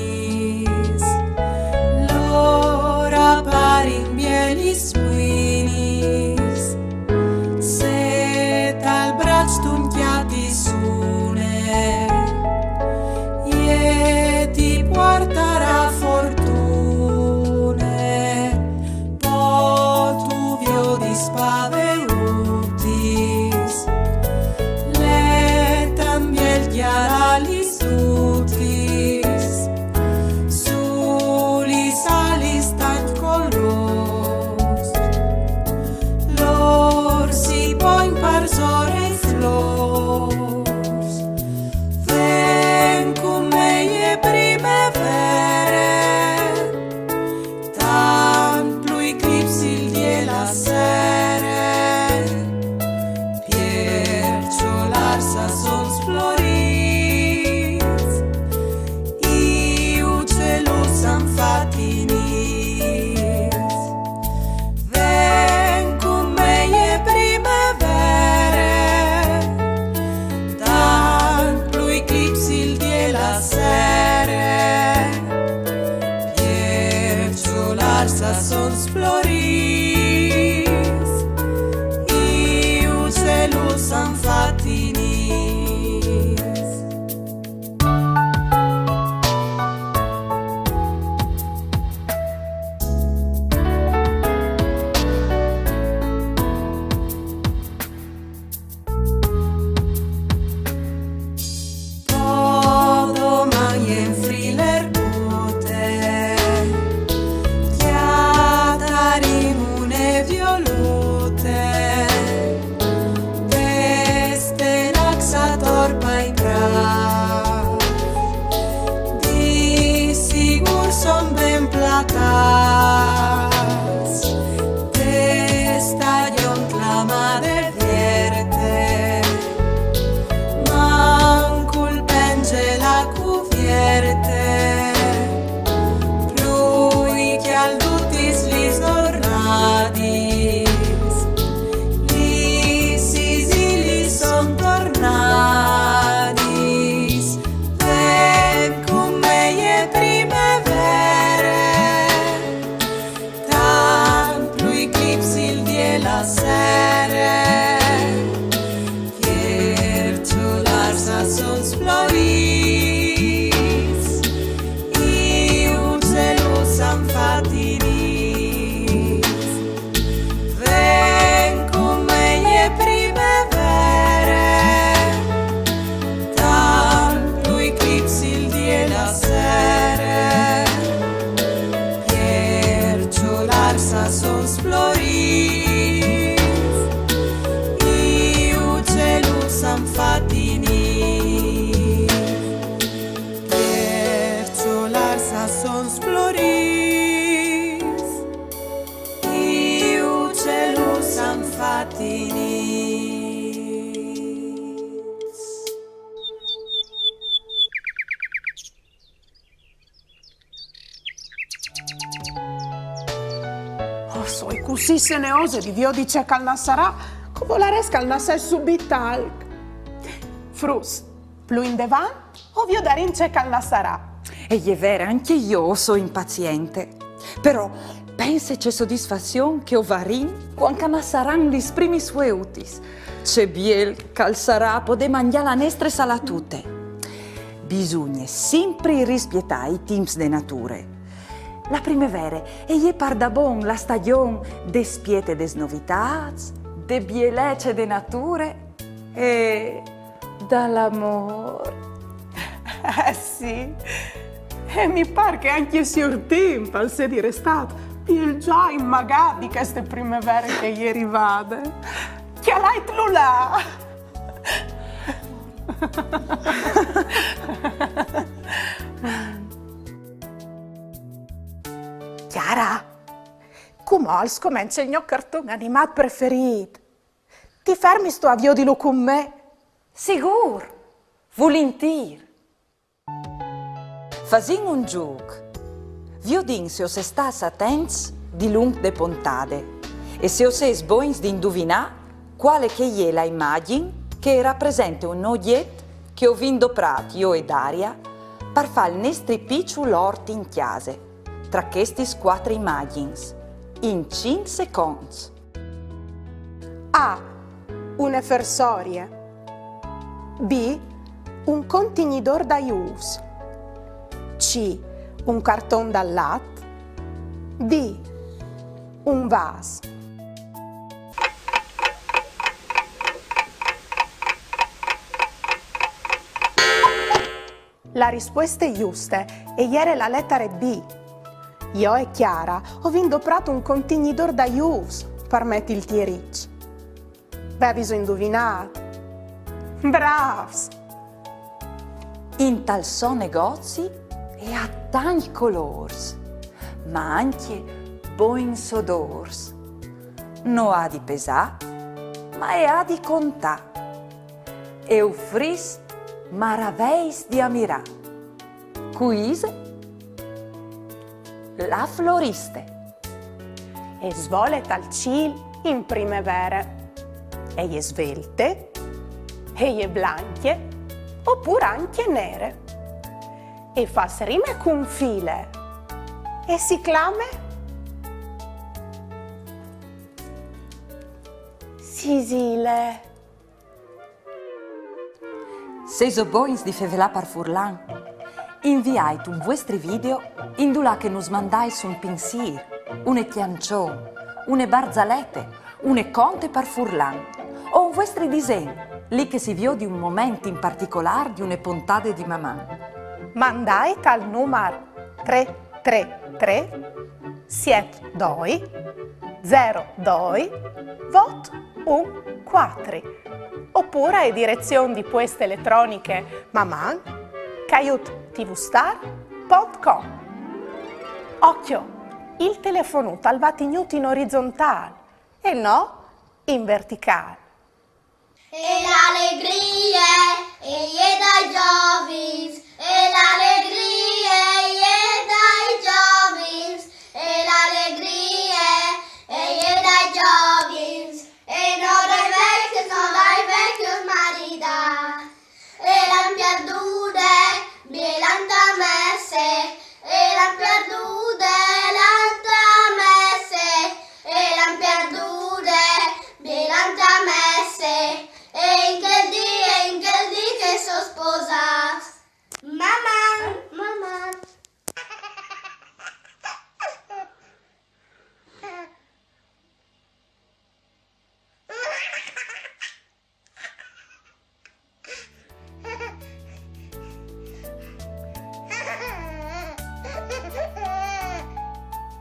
lôr a parin bielis buinis, se tal braç tu 'nt cjatis une, jê ti puartarà fortune, po tu viodis paveutis, lê tant biel cjâr a lis dutis, su lis alis tant colôrs, lôr si poin parsore i flôrs. Ven cun me, e primevere, tant plui clips il dì e la sere, pierçolars a son sflorîts, i uceluts a son fat i nîts. Ven cun me, e primevere, tant plui clips il dì e la sere, pierçolars a son sflorîts, i uceluts a son fat i nîts. Po doman, jent fri l'erbute, cjatarin une violute, destenacs ator pai prâts, di sigûr son ben platâts, de stagjon clamade vierte, mancul pence la cuvierte, plui che al dutis lis dornadis, lis isilis son tornadis. Ven cun me, e primevere, tant plui clips il dì e la sere, pierçolars a son sflorîts, i uceluts a son fat i nîts. Ven cun me, e primevere, tant plui clips il dì e la sere, pierçolars a son sflorîts, i uceluts a son fat i nîts. Pierçolars a son sflorîts, i uceluts a son fat i nîts. Oh, o soi cussì seneose di viodi ce che al nassarà, che o volarès che al nassès subit alc. Fruts, plui indevant o viodarìn ce che al nassarà. E je vere, ancje jo o soi impaziente. Però pense ce sodisfazion che o varìn cuant che a nassaran lis primis fueutis. Ce biel che al sarà podê mangjâ la nestre salatute. Bisugne simpri rispietâ i timps de nature. La primevere e je pardabon la stagjon des spiete des novitâts, de bielece de nature. e dal amôr. Eh sì, e mi pâr che ancje siôr Timp al sedi restât il za inmagât di cheste primevere che e je rivade. Cjalaitlu là! Chiara, cumò al scomence il gno carton animât preferît. Ti fermistu a viodilu cun me? Sigûr! Vulintîr! Fasìn un zûc. Viodìn se o sês stâts atents dilunc de pontade e se o sês bogns di induvinâ cuale che e je la imagjin che e rapresente un ogjet che o vin doprât jo e Daria par fâ il nestri piçul ort in cjase, tra chestis cuatri imagjins, in cinc seconts. A. Une fersorie. B. Un contignidôr dai ûfs. C. Un carton dal lat. D. Un vâs. La rispueste juste e jere la letare B. Jo e Chiara o vin doprât un contignidôr dai ûfs par meti il tieriç. Vêso induvinât? Brâfs! Intal so negozi e à tancj colôrs, ma ancje bogns odôrs. No à di pesâ, ma e à di contâ. E ufrìs maraveis di amirâ. Cui ise? La floriste. E svole tal cîl in primevere. E je svelte, e je blancje, opûr ancje nere. E fâs rime cun file. E si clame? Sisile. Sêso bogns di fevelâ par furlan? Inviait un vuestri video indulà che nus mandais un pinsîr, une cjançon, une barzalete, une conte par furlan, o un vuestri disen, li che si viodi un moment in particolâr di une pontade di Maman. Mandait al numar trê trê trê siet doi zero doi vot un cuatri, opûr ae direzion di pueste eletroniche maman caiut tvstar pont com. Ocjo, il telefonut al va tignût in orizontâl e no in verticâl. E la alegrie e je dai zovins, e la alegrie e je dai zovins, e la alegrie e je dai zovins, e no dai vecjos, no dai vecjos maridâts. E l'an pierdude biele ante messe, e l'an pierdude biele ante messe, e l'an pierdude biele ante messe, e in chel dì, e in chel dì che si son sposâts. Maman! Maman!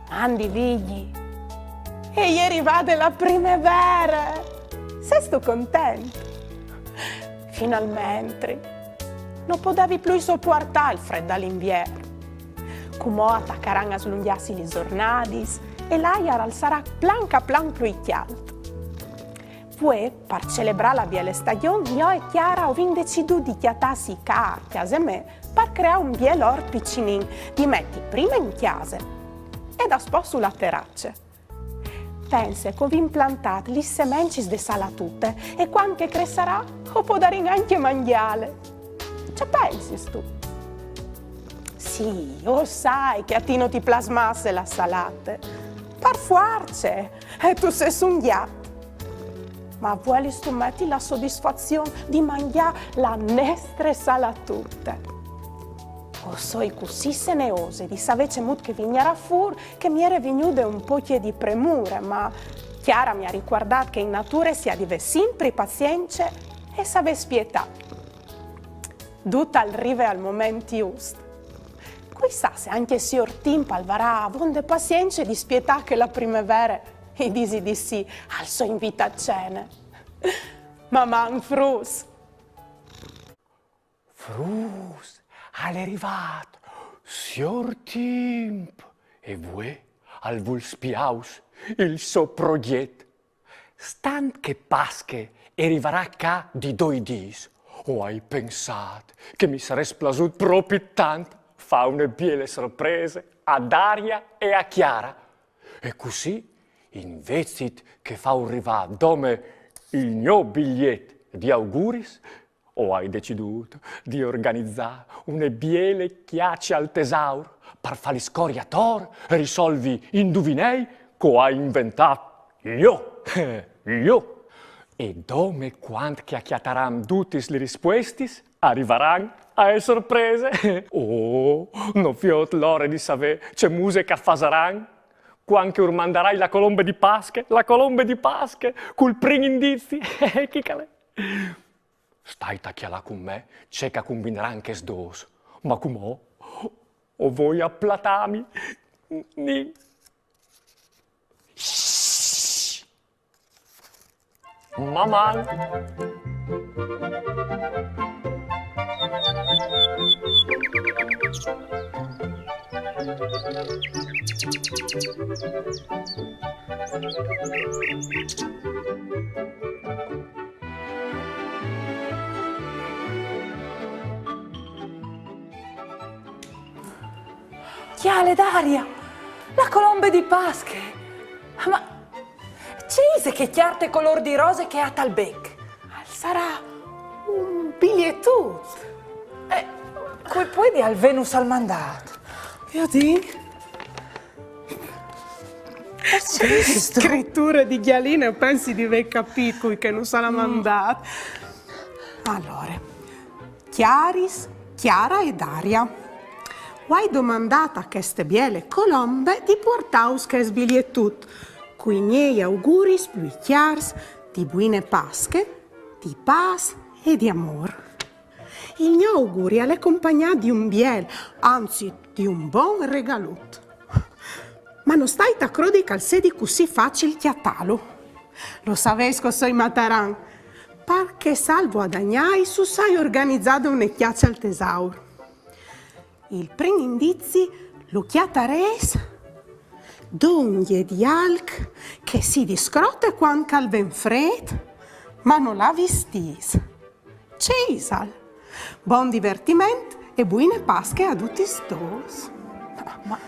Mandi Vigji, e je rivade la primevere! Sêstu content? Finalmentri! No podevi plui sopuartâ il frêt dal invier. Cumò a tacaran a slungjâsi lis zornadis e l'aiar al sarà planc a planc plui cjalt. Vuê, par celebrâ la biele stagjon, jo e Chiara o vin decidût di cjatâsi ca, a cjase mê, par creâ un biel ort piçinin, di meti prime in cjase e daspò su la terace. Pense che o vin plantât lis semencis de salatute e cuant che e cressarà o podarìn ancje mangjâle. Ce pensistu? Sì, o sai che a ti no ti plâs masse la salate. Par fuarce! E tu sês un gjat. Ma vuelistu meti la sodisfazion di mangjâ la nestre salatute? O soi cussì seneose di savê cemût che e vignarà fûr che mi jere vignude un pocje di premure, ma Chiara mi à ricuardât che in nature si à di vê simpri pazience e savê spietâ. Dut al rive al moment just. Cui sa se ancje siôr Timp al varà avonde pazience di spietâ che la primevere i disi di sì al so invît a cene. Maman, fruts! Fruts, al è rivât siôr Timp e vuê al vûl spiâus il so progjet. Stant che Pasche e rivarà ca di doi dîs, o ai pensât che mi sarès plasût propit tant fâ une biele sorprese a Daria e a Chiara. E cussì, invezit che fâur rivâ dome il gno biliet di auguris, o ai decidût di organizâ une biele cjace al tesaur par fâlis cori ator e risolvi induvinei che o ai inventât jo. Jo. E dome cuant che a cjataran dutis lis rispuestis, a rivaran ae sorprese. Oh, no viôt la ore di savê ce muse che a fasaran cuant che ur mandarai la colombe di Pasche, la colombe di Pasche, cul prin indizi. Chi che al è? Stait a cjalâ cun me ce che a cumbinaran chês dôs. Ma cumò o voi a platâmi. Ni. Maman! Cjale, Daria, la colombe di Pasche! Ma ce ise chê cjarte colôr di rose che e à tal bec? Al sarà un bilietut. Eh, cui puedial vênusal mandât? Viodìn. Scriture di gjaline, o pensi di vê capît cui che nus al à mandât. Alore, cjaris, Chiara e Daria. O ai domandât a cheste biele colombe di puartâus chest bilietut, cui miei auguris plui cjârs di buine Pasche, di pâs e di amôr. Il gno auguri al è compagnât di un biel, anzit, di un bon regalut. Ma no stait a crodi che al sedi cussì facil cjatâlu. Lu savês che o soi mataran, parcè che salvo a Dagnai us ai organizade une cjace al tesaur. Il prin indizi lu cjatarês dongje di alc che si discrote cuant che al ven frêt, ma no la vistîs. Ce isal? Bon divertiment e buine Pasche a dutis dôs. Ma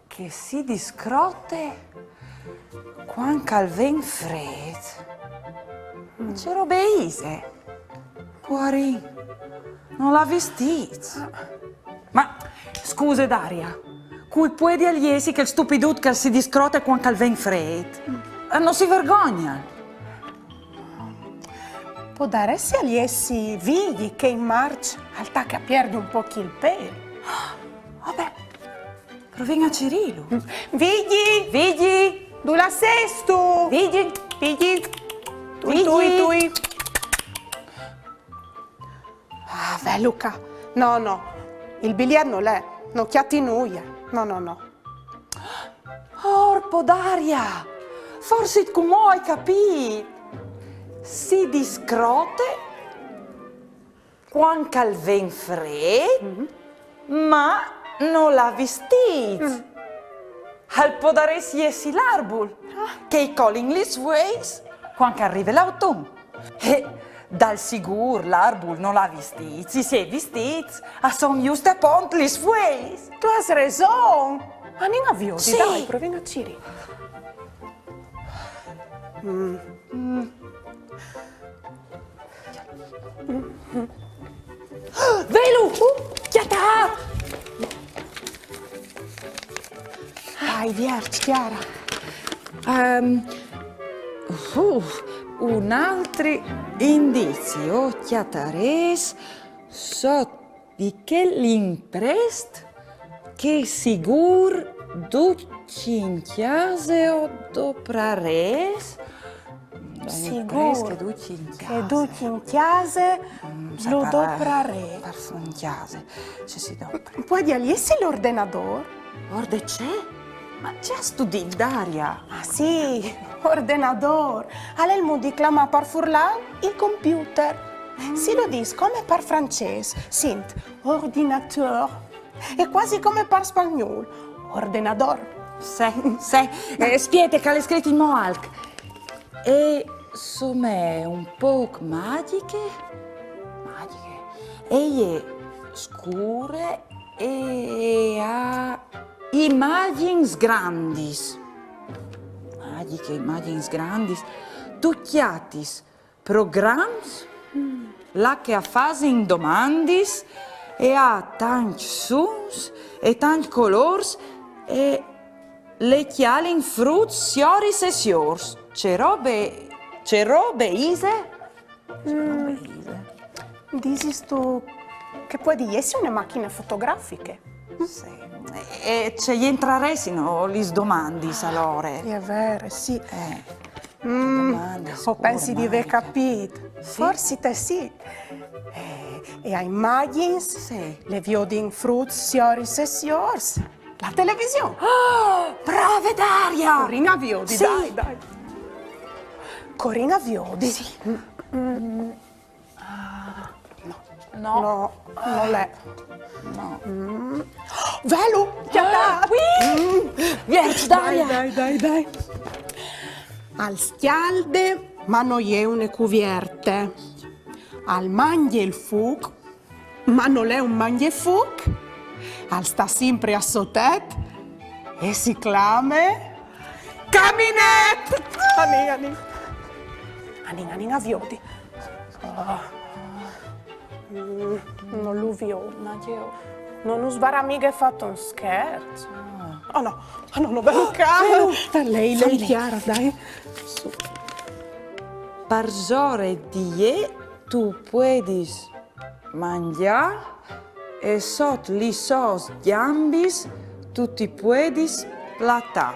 che si discrote cuant che al ven frêt? Ce robe ise? Puarin, no la vistîs. Ma, scuse, Daria, cui puedial jessi chel stupidut che si discrote cuant che al ven frêt? Eh, no si vergognal? Podaressial jessi Vigji, che in Març al tache a pierdi un pôc il pêl. Vabè, provìn a cirîlu. Vigji! Vigji! Dulà sêstu? Vigji! Vigji! Tui, Vigji! Tui, tui! Ah, velu ca. No, no. Il biliet nol è. No cjati nuie. No, no, no. Orpo, Daria! Forsit cumò o ai capît! Si discrote cuant che al ven frêt, ma no la vistîs. Al podarès jessi l'arbul, che i colin lis fueis cuant che al rive l'autun. Eh, dal sigûr, l'arbul no la vistîs, i siei vistîts a son just apont lis fueis. Tu âs reson. Anìn a viodi, sì, dai, provìn a cirî. Mm. Mm. Velu! Uh, cjatât! Dai, vierç, Chiara. Ehm, uh, un altri indizi, o cjatarês sot di chel imprest che sigûr ducj in cjase o doprarês. Sigûr che ducj in cjase lu doprarè. Par fâ in cjase, ce si dopre? Puedial jessi l'ordenadôr? Orde ce? Ma ce âstu dit, Daria? Ah sì, ordenadôr. Al è il mût di clamâ par furlan il computer. Si lu dîs come par francês, sint, ordinateur. E cuasi come par spagnûl, ordenador. Sì, sì. Eh, spiete, che al è scrit in mo alc. E somee un pôc magjiche, magjiche, e je scure e e à imagjins grandis. Magjiche, imagjins grandis. Tu cjatis programs là che a fasin domandis e à tancj suns e tancj colôrs e le cjalin fruts, sioris e siôrs. Ce robe, ce robe ise? Ce robe ise? Disistu che puedi jessi une machine fotografiche? Sì. E, e ce jentraressino lis domandis alore? Al è vêr, sì. Eh. Mm, o pensi di vê capît. Sì? Forsit sì. Eh, e a imagjins le viodin fruts, sioris e siôrs. La television. Oh, brave, Daria! Corìn a viodi, sì, dai, dai. Corìn a viodi. Sì. Mm, mm. Ah, no. No. No, nol è. No. Mm. Velu, cjatât! Ah, oui! Mm. Vierç, Daria! Dai, dai, dai, dai. Al scjalde, ma no je une cuvierte. Al mangje il fûc, ma nol è un mangjefûc, al sta simpri a sotet e si clame caminet! Anìn, anìn. Anìn, anìn a viodi. Ah. Mm, no lu viôt. No nus varà mighe fat un scherç? Ah. Oh no, oh no, no, belu ca. Lei, lei, Chiara, dai. Su. Parsore di jê tu puedis mangjâ e sot lis sôs gjambis tu ti puedis platâ.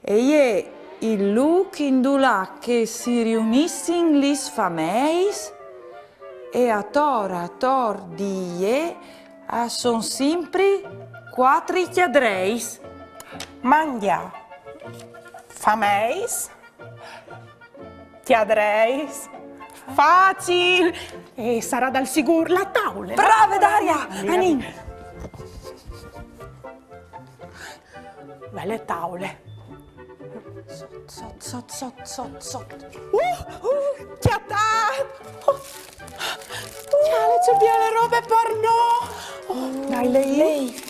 E je il lûc indulà che si riunissin lis fameis e ator ator di jê a son simpri cuatri cjadreis. Mangjâ, fameis, cjadreis. Facil! E sarà dal sigûr la taule. Brave, Daria! Anìn. Bele taule. Sot, sot, sot, sot, sot. Uh, uh, cjatât! Oh. Cjale ce biele robe par nô! Oh, dai, lei.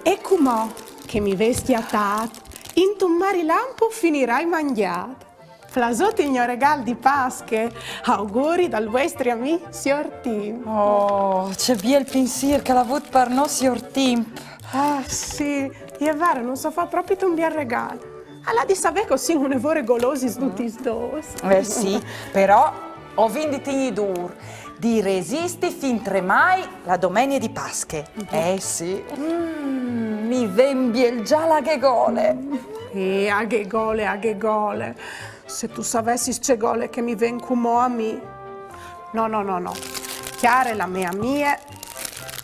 E cumò che mi vês cjatât, intun marilamp o finirai mangjât. Flasot il gno regâl di Pasche, auguri dal vuestri amì siôr Timp. Oh, ce biel pinsîr che al à vût par nô siôr Timp. Ah, sì, e je vêr, nus à fat propit un biel regâl. Al à di savê che o sin une vore golosis dutis dôs. Eh sì, però o vin di tignî dûr, di resisti fintremai la domenie di Pasche. Eh sì. Mm, mi ven biel za la ghegole. Eh, a ghegole, a ghegole. Se tu savessis ce gole che mi ven cumò a mi. No, no, no, no. Chiare, la mê amie,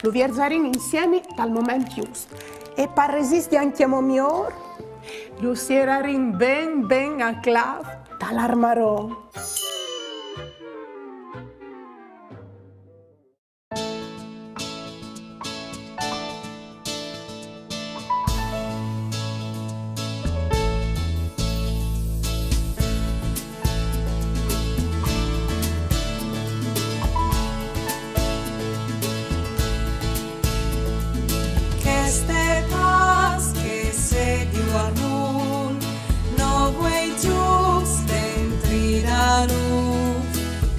lu vierzarìn insiemi tal moment just. E par resisti ancjemò miôr, lu sierarìn ben ben a clâf tal armaron. Cheste Pasche se di uarnûl no vuei zûcs dentri da nûf,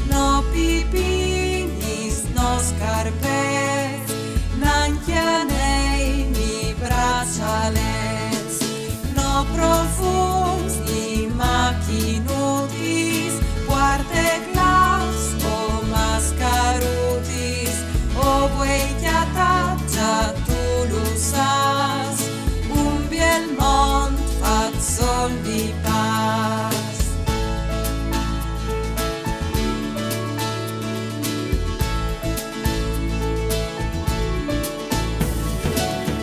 no pipinis, no scarpets, nancje anei ni braçalets, no profums ni machinutis, puarte clâfs o mascarutis, o vuei cjatâ, za tu lu sâs, un biel mont fat Sol di pas.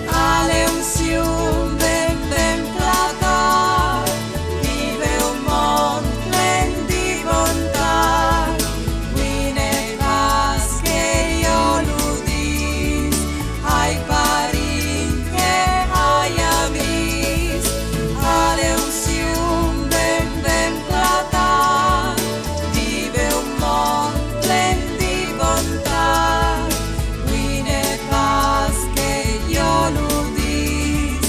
Al è un sium ben, ben platât, vive un mont plen di bontât. Buine Pasche, jo lu dîs ai parincj e ai amîs, al è un sium ben, ben platât, vive un mont plen di bontât. Buine Pasche, jo lu dîs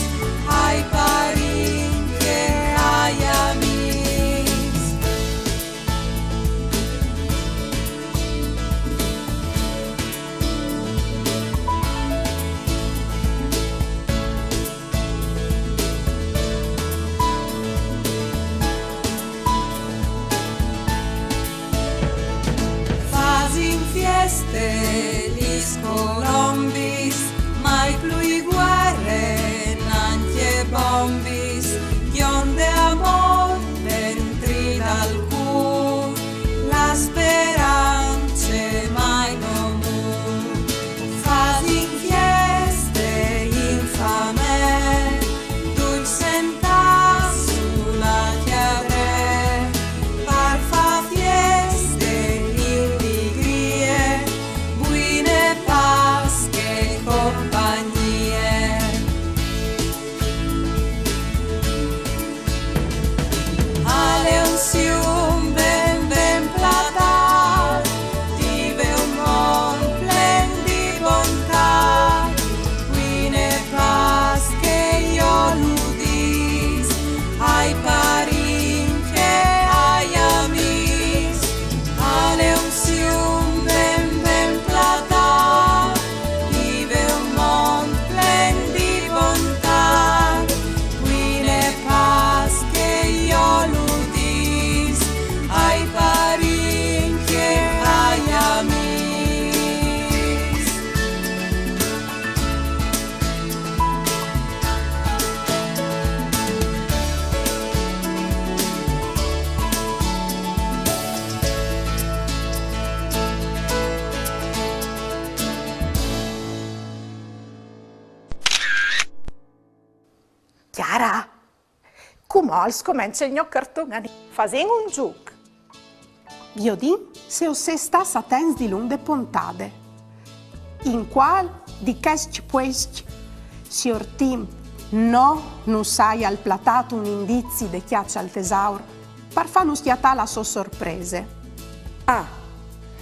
ai parincj e ai amîs. Fasin fieste lis colombis, mai plui guere, nancje bombis, gjonde amôr dentri dal cûr, la sperance mai no mûr. Fasin fieste in famee, ducj sentâts su la cjadree, par fâ fieste in ligrie, buine Pasche compagnie. Al è un sium ben, ben platât, vive un mont plen di bontât. Buine Pasche, jo lu dîs ai parincj e ai amîs, al è un sium ben, ben platât, vive un mont plen di bontât. Buine Pasche, jo lu dîs ai parincj e ai amîs. Chiara, cumò al scomence il gno carton ani-, fasìn un zûc. Viodìn se o sês stâts atents dilunc de pontade. In cuâl di chescj puescj siôr Timp no nus aial platât un indizi de cjace al tesaur par fânus cjatâ la sô sorprese? A.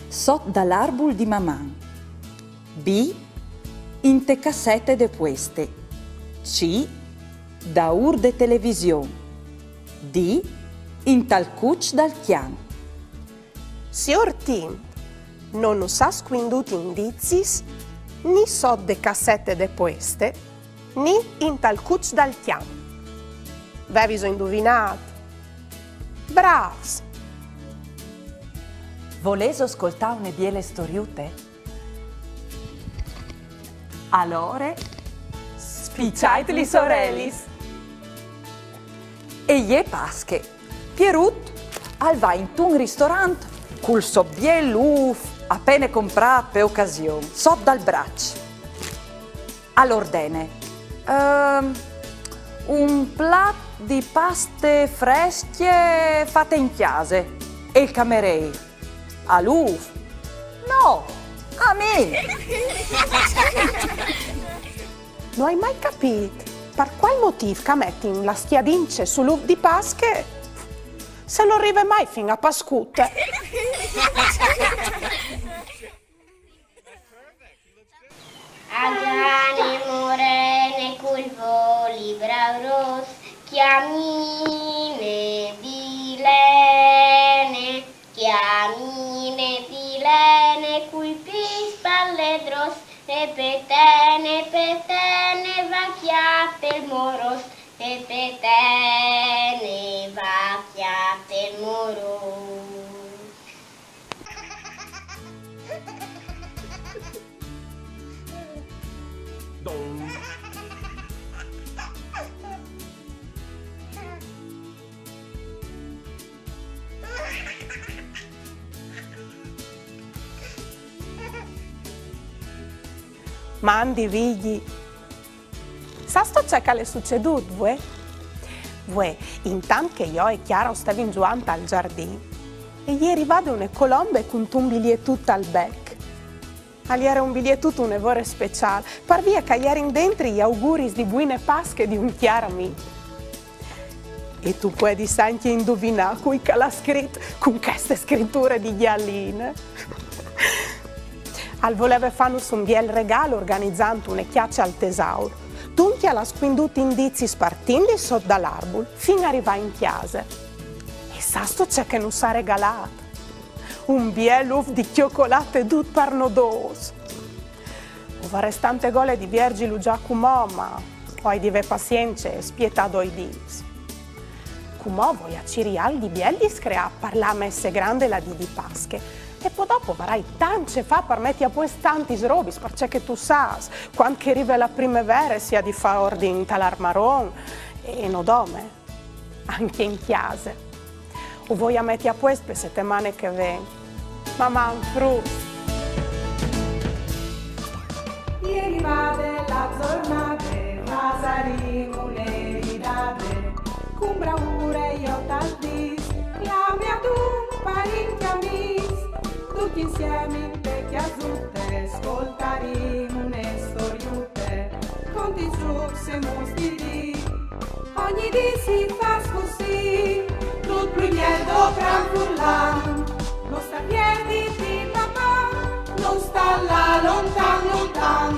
Sot dal arbul di Maman. B. Inte cassete de pueste. C. Daûr de television. D. Intal cuç dal cjan. Siôr Timp no nus à scuindût indizis ni sot de cassete de pueste ni intal cuç dal cjan. Vêso induvinât? Brâfs! Volêso scoltâ une biele storiute? Alore, spiçait lis orelis! E je Pasche. Pierut al va intun ristorant cul so biel ûf, a pene comprât pe ocasion, sot dal braç. Al ordene: «Ehm, un plat di paste frescje fate in cjase.» E il camerêr: «Al ûf?» «No, a mi!» No ai mai capît par cuâl motîf che a metin la scjadince sul ûf di Pasche, se no rive mai fin a Pascute. A grane morene cul voli brau ros, cjamine vilene, cjamine vilene cul pît spaledros, e petene, petene va cjâ pel moros, e petene va cjâ pel moros. Mandi, Vigji. Sâstu ce che al è sucedût, vuê? Vuê, intant che jo e Chiara o stevin zuiant al zardin, e je rivade une colombe cuntun bilietut tal bec. Al jere un bilietut une vore speciâl, par vie che a jerin dentri i auguris di buine Pasche di un cjâr amì. E tu puedis ancje induvinâ cui che al à scrit cun cheste scriture di gjaline. Al voleve fânus un biel regâl organizant une cjace al tesaur. Duncje al à scuindût indizis partint di sot dal arbul fin a rivâ in cjase. E sâstu ce che nus à regalât? Un biel ûf di cjocolate dut par nô dôs. O varès tante gole di vierzilu za cumò, ma o ai di vê pazience e spietâ doi dîs. Cumò o voi a cirî alc di biel di screâ par lâ a messe grande la dì di Pasche. E po dopo o varai tant ce fâ par meti a puest tantis robis, parcè che tu sâs, cuant che e rive la primevere si à di fâ ordin tal armaron, e no dome, ancje in cjase. O voi a meti a puest pe setemane che e ven. Maman, fruts! E je rivade la zornade, fasarìn une ridade, cun bravure jo tal dîs, clamìn adun parint e amîs, ducj insiemi inte cjasute, scoltarìn une storiute, contint zucs e muts di dì. Ogni dì si fâs cussì, dut plui biel dopran furlan, no sta pierditi, Maman, no sta lâ lontan lontan,